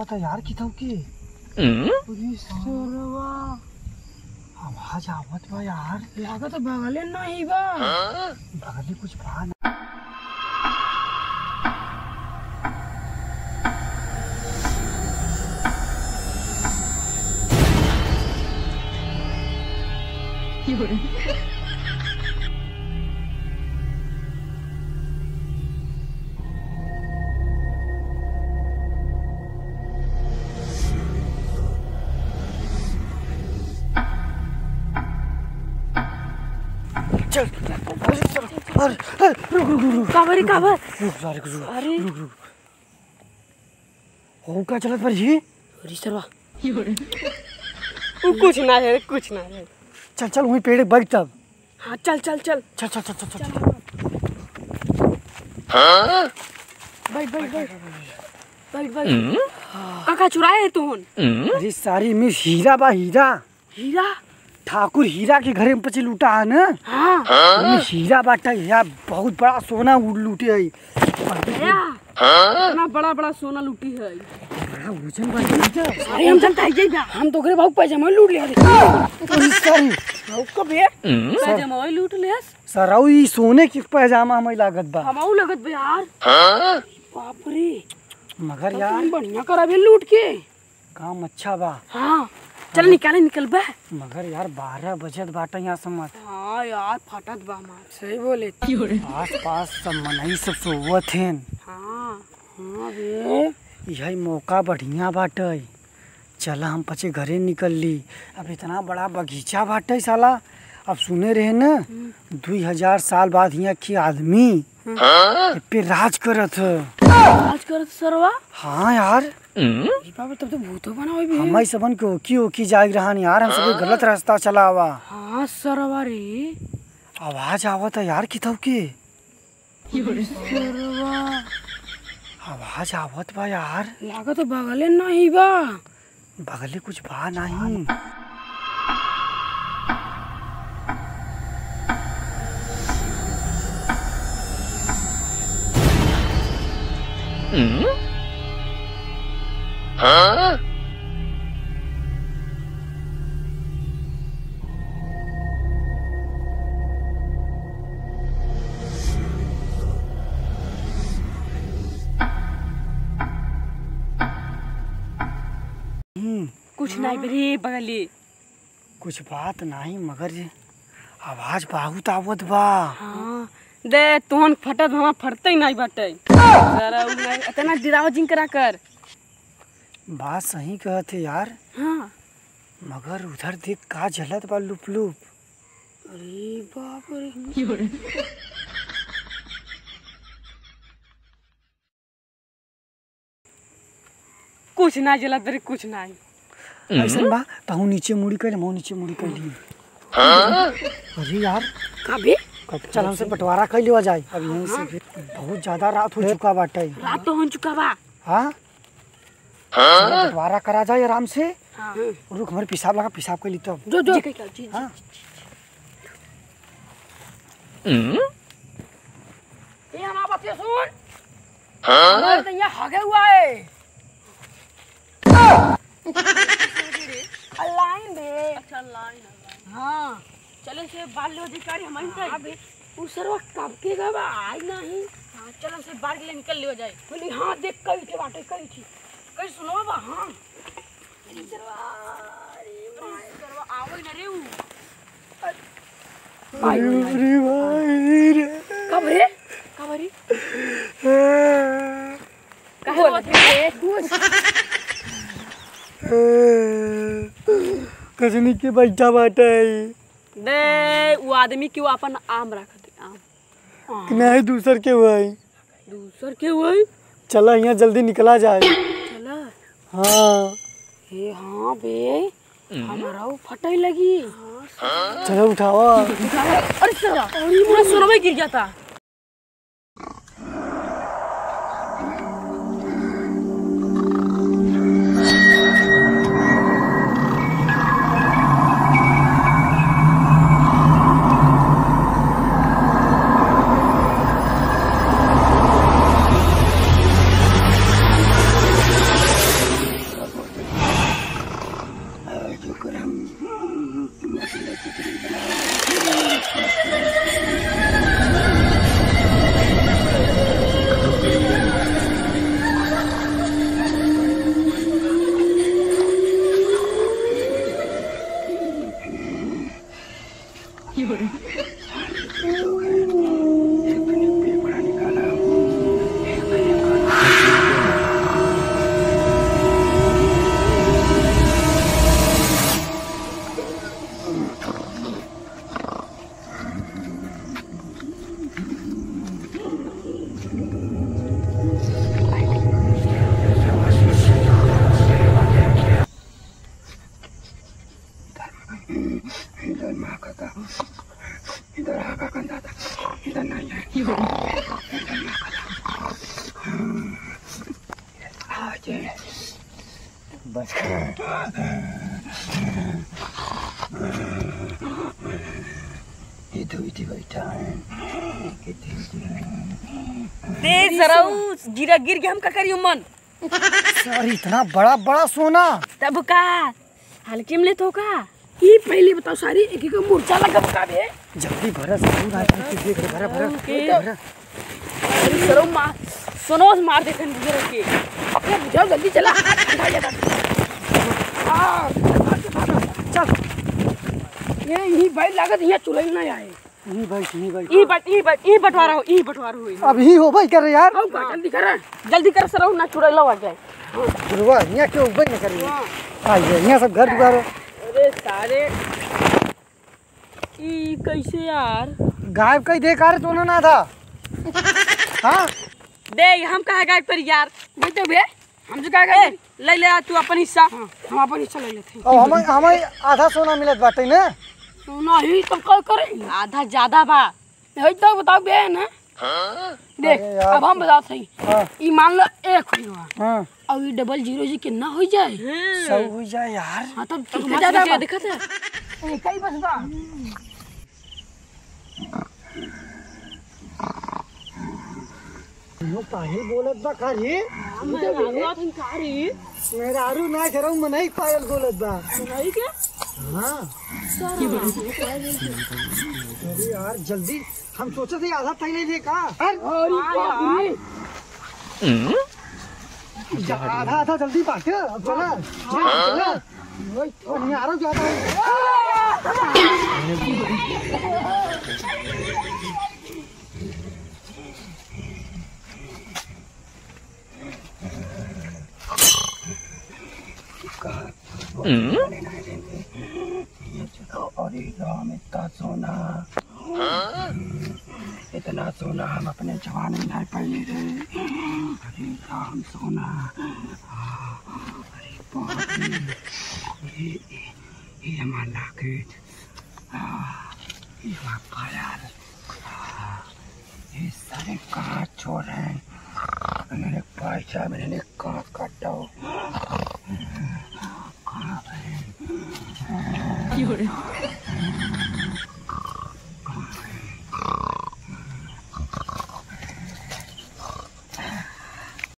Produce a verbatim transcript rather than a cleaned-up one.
तो यार, किताऊ के? हम्म? अरे सरवा, आवाज आवत बा यार। लागत बगले नहीं बा। हाँ? बगले कुछ बा ना। चल, अरे, चल, अरे, अरे, रुक, रुक, रुक, रुक। का बा रे, का बा? रुक, रुक, रुक, रुक, अरे। रुक, रुक। हो, का चलत बा जी? अरे सरवा। उ कुछ ना है, कुछ ना है। चल, चल, वहीं पेड़ बैठ तब। हाँ, चल, चल, चल। चल, चल, चल, चल, चल, चल। बैठ, बैठ, बैठ। बैठ, बैठ। हम्म? का, का चुराए है तोहन? अरे सारी में हीरा बा, हीरा। हीरा? ठाकुर हीरा के घरे में पचे लूटा है ना? हाँ। ओमे हीरा बाटा यार, बहुत बड़ा सोना उ-, लूटे है। क्या? इतना बड़ा बड़ा सोना लूटी है। बड़ा वजन बा हीरा। अरे हम जनता है, यही बा। हम तो ओकरे बाबू पैजामा लूट लिया रे। अरे सारी। बाबू कबे? पैजामा लूट लिया। सरऊ, ई सोने के पैजामा हमें लागत बा। हमऊ लगत बा यार। बाप रे। मगर तब तो यार हम बढ़िया कराबे लूट के। काम अच्छा बा। हाँ, चल निकाले, निकल बा। मगर यार, बारह बजत बाटे यहाँ से मत। हाँ यार, फटत बा मार। सही बोले। आस पास सब मनई सब सोवत हेन। हाँ, हाँ बे। यही मौका बढ़िया बाटे। चला हम पचे घरे निकल ली। अब इतना बड़ा बगीचा बाटे साला। अब सुने रहे न, हम्म। दुई हजार साल बाद हियाँ के आदमी हाँ। ए पे राज करत ह। राज करत सरवा? हाँ यार। अरे बाप रे, तब तो भूतो बना होई बे। हमई सबन के ओकी ओकी जाग रहन यार, हम सबे हाँ। गलत रास्ता चला आवा। हाँ सरवा रे। आवाज आवत है यार कितौ के। अरे सरवा। आवाज आवत बा यार। लागत बगले नहीं बा। बगले कुछ बा नहीं। हम्म? हाँ? हम्म। कुछ नाहीं बे रे बगली। कुछ बात नाहीं मगर जे आवाज बहुत आवत बा। हाँ, दे तोहन फटत हमार फटते ही नाहीं बाटे। सारा उ नाहीं, इतना डिरावा जिन करा कर। बात सही कहत है यार। हाँ। मगर उधर देख का जलत बा लुप लुप। अरे बाप रे। कुछ ना जलत रे, कुछ ना। ऐसन बा, तहु नीचे मुड़ी कर, हमहु नीचे मुड़ी कर ली। हाँ? अरे यार, का बे? चल हमसे बंटवारा कर लिया जाए। अब यहीं से फिर बहुत ज्यादा रात हो चुका बाटे। रात तो हो चुका बा। हाँ? हाँ? बंटवारा करा जाए आराम से। हाँ। रुक, हमारे पेशाब लगा, पेशाब कर ली तब। जो, जो। जी, जी, जी, हाँ? जी। ये हमारा बच्चे सुन। हाँ? हमारे तो यहाँ हगे हुआ है। आ, लाइन दे। अच्छा, लाइन है, लाइन। हाँ। चले से बाल लो अधिकारी हम हाँ, बे। उ सरवा कब के गवा आई नहीं। हाँ, चलो से बाहर के लिए निकल लियो जाए। बोली, हाँ, देख, कई ठी बाटे, कई ठी। कई सुनो बा, हाँ। अरे सरवा, अरे भाई। सरवा, आवो ही ना रे उ। अरे, अरे भाई रे। कब रे? कब रे? हाँ। काहे बोल रोत रे? कजनी के बैठा बाटे। दे, उ आदमी के उ आपन आम रख दे, आम। कि नहीं, दूसर के हुआ है। दूसर के हुआ है? चला, यहाँ जल्दी निकला जाए। चला। हाँ। ए, हाँ बे, हमारा वो फटै लगी। चला, उठावा। अरे सरवा, अरे पूरा सोनवा गिर गया था। इधर माँ का था, इधर आगा कंधा था, इधर नहीं है। इधर माँ का था। हाँ। आ, ये। बस कर। ये दो इधर बैठा है। ये दो इधर है। दे सरऊ, गिरा, गिर के हम का करियो मन? सर, इतना बड़ा बड़ा सोना। तब का? हल्के में लेत हो का? ई पहले बताओ सारी, एक एक मुर्चा लगा का बे? जल्दी भरा, जरूर आज की देख, भरा, भरा, ओके। भरा। अरे सरऊ मार, सोनवा से मार देते हैं दूसरे के। अरे बुझाओ, जल्दी चला। हाँ। चल। ये यही भाई लागत, यहाँ चुराई ना आए। यहीं बैठ, यहीं बैठ। ई बट-, ई बट-, ई बंटवारा हो, ई बंटवारा हो, ई। अब यहीं हो भाई, कर यार। आओ, का जल्दी कर। जल्दी कर, सरऊ ना चुड़ैला आ जाए। चुड़ैला, यहाँ क्यों उबे नहीं कर रही? हाँ। आ, ये यहाँ सब घर दुआर है। अरे सारे, ई कैसे यार? गायब कई दे का रे, तूने ना था। हाँ? दे, हम कहाँ गायब पर यार? दे दे बे। हम जो का ए, करी? ले ले आ तू अपन हिस्सा। हाँ, हम अपन हिस्सा ले लेते हैं। अब हमें, हमें आधा सोना मिलत बाटे ना? सोना ही तो का करे? आधा ज्यादा बा। नहीं तो बताओ बे ना। देख, अरे यार। अब हम बताओ सही। हाँ। ई मान लो एक हुई हुआ। हाँ। और ये डबल जीरो जी कितना हो जाए? सौ हो जाए यार। हाँ, तब कितना ज्यादा बा? देखा था? एक ही बस बा। यो पाहिल बोलत बा का रे? मेहरारू आत हन का रे? मेहरारू ना घरऊ मनई पायल बोलत बा। मनई के? हाँ। अरे यार, जल्दी, हम सोचे थे आधा तैले ले का? अरे बाप रे। जा, आधा, आधा जल्दी बांट, अब चला, चला, चला। वही तो, नहीं आ रहा, ज्यादा है। अरे राम, इतना सोना। इतना सोना हम अपने जवानी में नहीं पहने रहे। अरे राम, सोना। अरे बाप रे। ये, ये, ये हमार locket। आ, ये हमार पायल। आ, ये सारे कांच चोर हैं। इन्होंने पैसा, मैंने कांच काटा हो। कहाँ गए? क्यों रे?